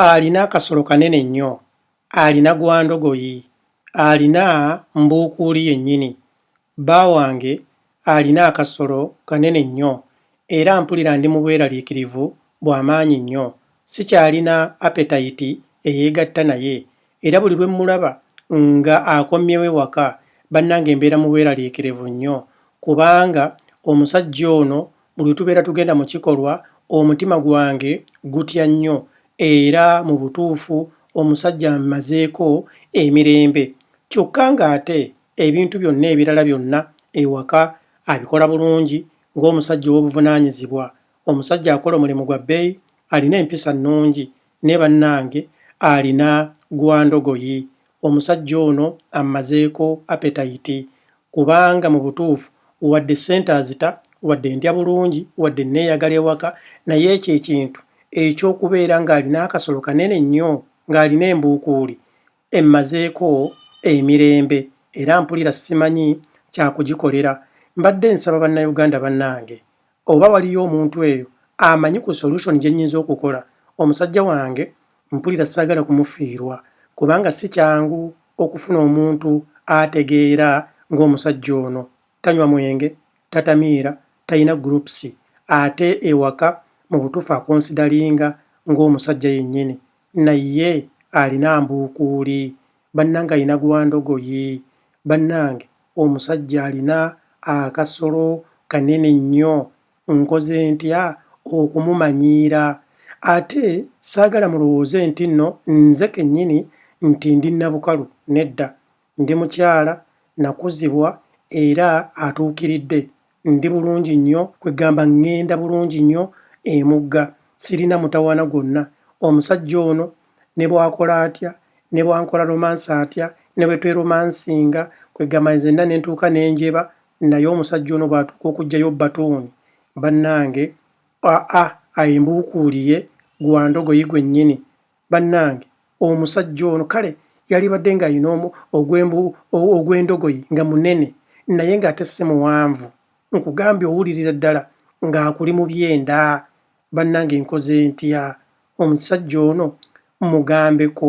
Alina akasolo kanene nnyo, alina gwa ndogoyi, alina mbuukuuli yennyini. Bba wange alina akasolo kanene nnyo era mpulira ndi mu bweraliikirivu bwa maanyi nnyo. Sikyalina apetayiti eyeegatta naye era buli lwe mmulaba nga akomyewo ewaka bannange mbeera mu bweraliikirivu nnyo kubanga omusajja ono buli lwe tubeera tugenda mu kikolwa omutima gwange gutya nnyo era mu butuufu omusajja ammazeeko emirembe kyokka ng'ate ebintu byonna ebirala byonna ewaka abikola bulungi ng'omusajja ow'obuvunaanyizibwa. Omusajja akola omulimu gwa bbeeyi, alina empisa nnungi naye bannange alina gwa ndogoyi. Omusajja ono ammazeeko apetayiti kubanga mu butuufu wadde ssente azita, wadde ndya bulungi, wadde nneeyagala ewaka naye ekyo ekintu eky'okubeera ng'alina akasolo kanene nnyo ng'alina embuukuuli emmazeeko emirembe era mpulira simanyi kyakugikolera. Mbadde nsaba Bannayuganda bannange oba waliyo omuntu eyo amanyi ku solution gye nnyinza okukola omusajja wange mpulira saagala kumufiirwa kubanga si kyangu okufuna omuntu ategeera ng'omusajja ono. Tanywa mwenge, tatamiira, talina groups ate ewaka mu butuufu akonsidalinga ng'omusajja yennyini naye alina mbuukuuli bannange alina gwa ndogoyi bannange omusajja alina akasolo kanene nnyo nkoze ntya okumumanyiira ate saagala mulowooze nti nno nze kennyini nti ndi Nabukalu nedda ndi mukyala nakuzibwa era atuukiridde ndi bulungi nnyo kwegamba ŋŋenda bulungi nnyo emugga sirina mutawaana gwonna omusajja ono ne bw'akola atya ne bw'ankola romansi atya ne bwe tweromansinga kwegamba nzenna ne ntuuka ne njeba naye omusajja ono bw'atuuka okuggyayo bbatuuni bannange aa embuukuuli ye gwa ndogoyi gwennyini bannange omusajja ono kale yalibadde ng'alina ogw'endogoyi nga munene naye ng'ate si muwanvu nkugambye owulirira ddala ng'akuli mu byenda bannange nkoze ntya omusajja ono mugambeko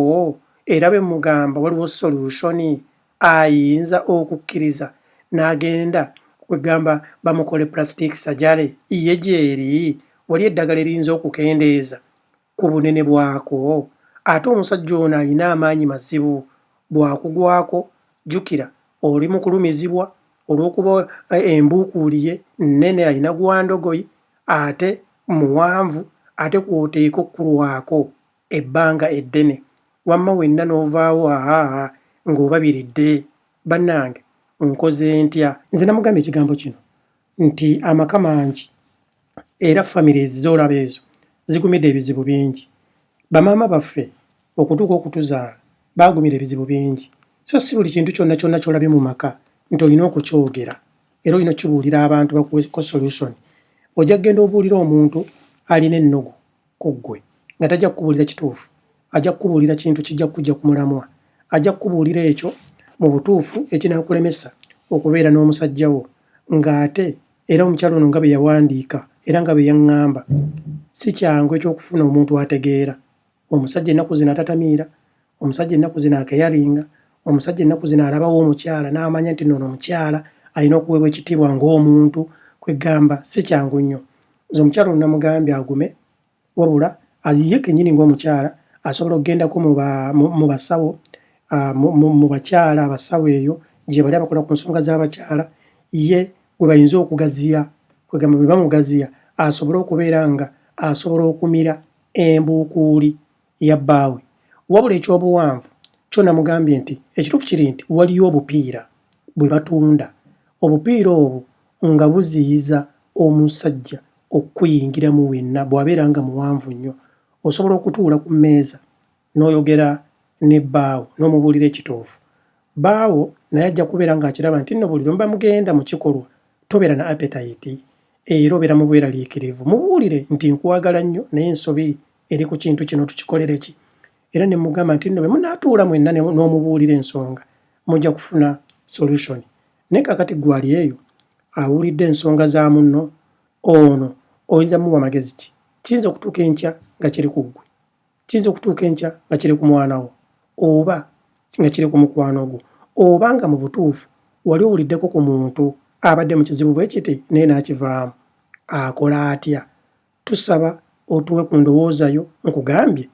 era bwe mugamba waliwo solution ayinza okukkiriza n'agenda kwegamba bamukole plastic surgery ye gyeri wali eddagala eriyinza okukendeeza ku bunene bwako ate omusajja ono alina amaanyi mazibu bw'akugwako jjukira oli mu kulumizibwa olw'okuba embuukuuli ye nnene alina gwa ndogoyi ate muwanvu ate kw'oteeka okkulwako ebbanga eddene wamma wenna n'ovaawo ahaa ng'obabiridde bannange nkoze ntya nze namugamba ekigambo kino nti amaka mangi era families z'olaba ezo zigumidde ebizibu bingi bamaama baffe okutuuka okutuzaala baagumira ebizibu bingi so si buli kintu kyonna kyonna ky'olabye mu maka nti olina okukyogera era olina okukibuulira abantu bakuweko solution ojja kugenda obuulira omuntu alina ennugu ku ggwe nga tajja kukubuulira kituufu ajja kukubuulira kintu kijja kukujja ku mulamwa ajja kukubuulira ekyo mu butuufu ekinaakulemesa okubeera n'omusajja wo ng'ate era omukyala ono nga bwe yawandiika era nga bwe yaŋŋamba si kyangu eky'okufuna omuntu ategeera omusajja ennaku zino atatamiira omusajja ennaku zino akeyaringa omusajja ennaku zino alabawo omukyala n'amanya nti noono omukyala alina okuweebwa ekitiibwa ng'omuntu kwegamba si kyangu nnyo nze omukyala ono namugambye agume wabula ye kennyini ng'omukyala asobola okugendako mu basawo mu bakyala abasawo eyo gye bali abakola ku nsonga z'abakyala ye gwe bayinza okugaziya kwegamba bwe bamugaziya asobole okubeera nga asobola okumira embuukuuli ya bbaawe wabula eky'obuwanvu kyo namugambye nti ekituufu kiri nti waliyo obupiira bwe batunda obupiira obwo nga buziyiza omusajja okukuyingiramu wenna bw'abeera nga muwanvu nnyo osobola okutuula ku mmeeza n'oyogera ne bbaawo n'omubuulira ekituufu bbaawo naye ajja kubeera ng'akiraba nti nno buli lwe muba mugenda mu kikolwa tobeera na appetite era obeera mu bweraliikirivu mubuulire nti nkwagala nnyo naye ensobi eri ku kintu kino tukikolere ki era ne mugamba nti nno bwe munaatuula mwenna n'omubuulira ensonga mujja kufuna solution naye kaakati ggwe ali eyo awulidde ensonga za munno ono oyinza muwa magezi ki kiyinza okutuuka enkya nga kiri ku ggwe. Kiyinza okutuuka enkya nga kiri ku mwana wo oba nga kiri ku mukwano gwo oba nga mu butuufu wali owuliddeko ku muntu abadde mu kizibu bwe kiti naye n'akivaamu. Akola atya? Tusaba otuwe ku ndowooza yo. Nkugambye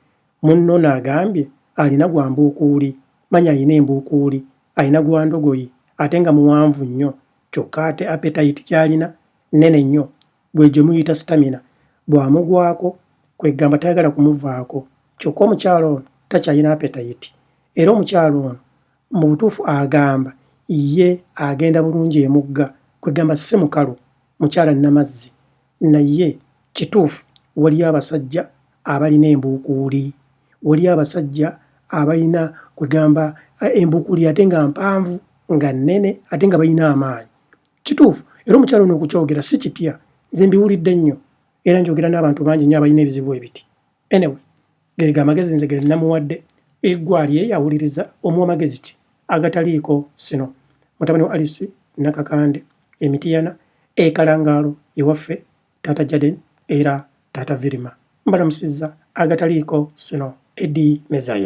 munno ono agambye alina gwa mbuukuuli, manya alina embuukuuli, alina gwa ndogoyi ate nga muwanvu nnyo kyokka ate appetite gy'alina nnene nnyo gwe gye muyita stamina bw'amugwako kwegamba tayagala kumuvaako kyokka omukyala ono takyalina appetite era omukyala ono mu butuufu agamba ye agenda bulungi emugga kwegamba si mukalu mukyala namazzi naye kituufu waliyo abasajja abalina embuukuuli waliyo abasajja abalina kwegamba embuukuuli ate nga mpanvu nga nnene ate nga balina amaanyi. Kituufu era omukyala ono okukyogera si kipya nze mbiwulidde nnyo era njogera n'abantu bangi nnyo abalina ebizibu ebiti. Anyway geego amagezi nze ge namuwadde eggwa ali eyo awuliriza omuwa magezi ki agataliiko sino. Mutabani wa Alice Nakakande e Mityana e Kalangaalo ewaffe taata Jaden era taata Virima mbalamusizza agataliiko sino Eddie Mezaya.